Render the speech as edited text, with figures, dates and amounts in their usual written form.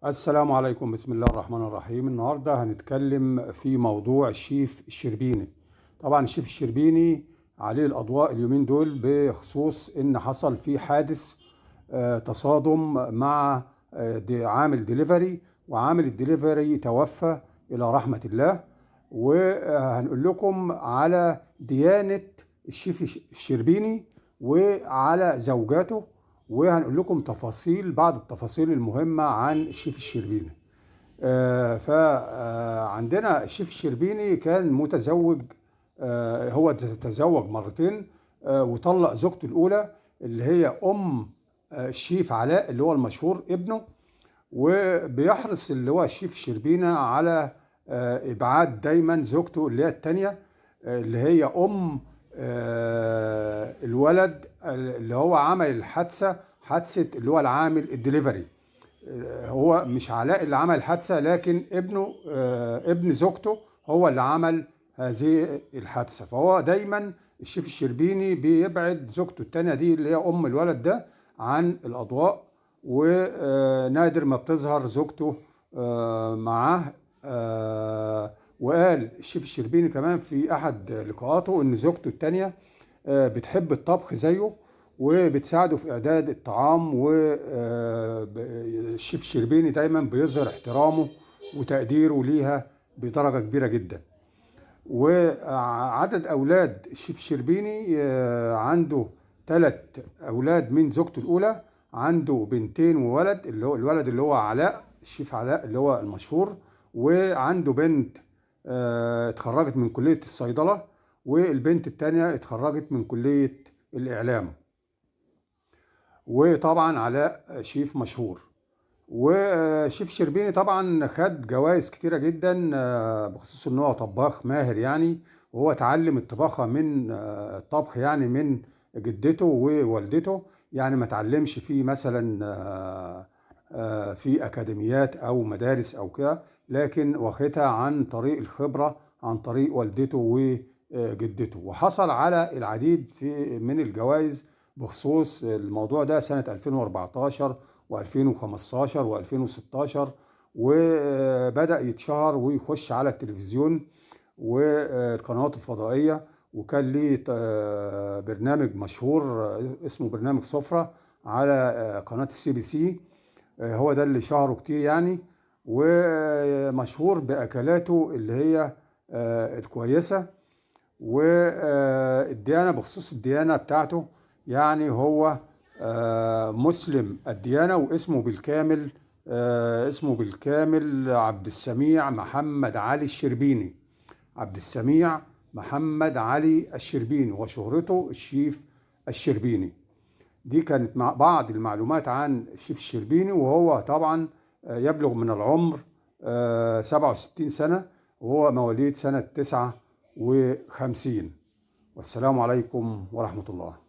السلام عليكم، بسم الله الرحمن الرحيم. النهارده هنتكلم في موضوع الشيف الشربيني. طبعا الشيف الشربيني عليه الاضواء اليومين دول بخصوص ان حصل فيه حادث تصادم مع عامل ديليفري، وعامل الدليفري توفى الى رحمة الله. وهنقول لكم على ديانة الشيف الشربيني وعلى زوجاته، وهنقول لكم بعض التفاصيل المهمة عن الشيف الشربيني. فعندنا الشيف الشربيني كان متزوج، هو تزوج مرتين، وطلق زوجته الأولى اللي هي أم الشيف علاء اللي هو المشهور ابنه. وبيحرص اللي هو الشيف الشربيني على إبعاد دايما زوجته اللي هي التانية، اللي هي أم الولد اللي هو عمل الحادثة، حادثة اللي هو العامل الدليفري. هو مش علاء اللي عمل الحادثة، لكن ابنه، ابن زوجته هو اللي عمل هذه الحادثة. فهو دايما الشيف الشربيني بيبعد زوجته التانية دي اللي هي أم الولد ده عن الأضواء، ونادر ما بتظهر زوجته معاه. وقال الشيف الشربيني كمان في أحد لقاءاته إن زوجته التانية بتحب الطبخ زيه وبتساعده في إعداد الطعام، والشيف الشربيني دايما بيظهر احترامه وتقديره ليها بدرجة كبيرة جدا. وعدد أولاد الشيف الشربيني، عنده 3 أولاد من زوجته الأولى، عنده بنتين وولد، اللي هو الولد اللي هو علاء، الشيف علاء اللي هو المشهور، وعنده بنت اتخرجت من كلية الصيدلة، والبنت التانية اتخرجت من كلية الإعلام. وطبعا علاء شيف مشهور. وشيف شربيني طبعا خد جوائز كتيرة جدا بخصوص ان هو طباخ ماهر يعني، وهو اتعلم الطباخة من الطبخ يعني من جدته ووالدته، يعني ما اتعلمش فيه مثلا في أكاديميات أو مدارس أو كده، لكن واخدها عن طريق الخبرة عن طريق والدته وجدته. وحصل على العديد من الجوائز بخصوص الموضوع ده سنة 2014 و2015 و2016، وبدأ يتشهر ويخش على التلفزيون والقنوات الفضائية، وكان ليه برنامج مشهور اسمه برنامج سفرة على قناة السي بي سي، هو ده اللي شهره كتير يعني، ومشهور بأكلاته اللي هي الكويسة. والديانة، بخصوص الديانة بتاعته يعني هو مسلم الديانة، واسمه بالكامل، اسمه بالكامل عبد السميع محمد علي الشربيني، عبد السميع محمد علي الشربيني، وشهرته الشيف الشربيني. دي كانت مع بعض المعلومات عن الشيف الشربيني، وهو طبعا يبلغ من العمر 67 سنة، وهو مواليد سنة 59. والسلام عليكم ورحمة الله.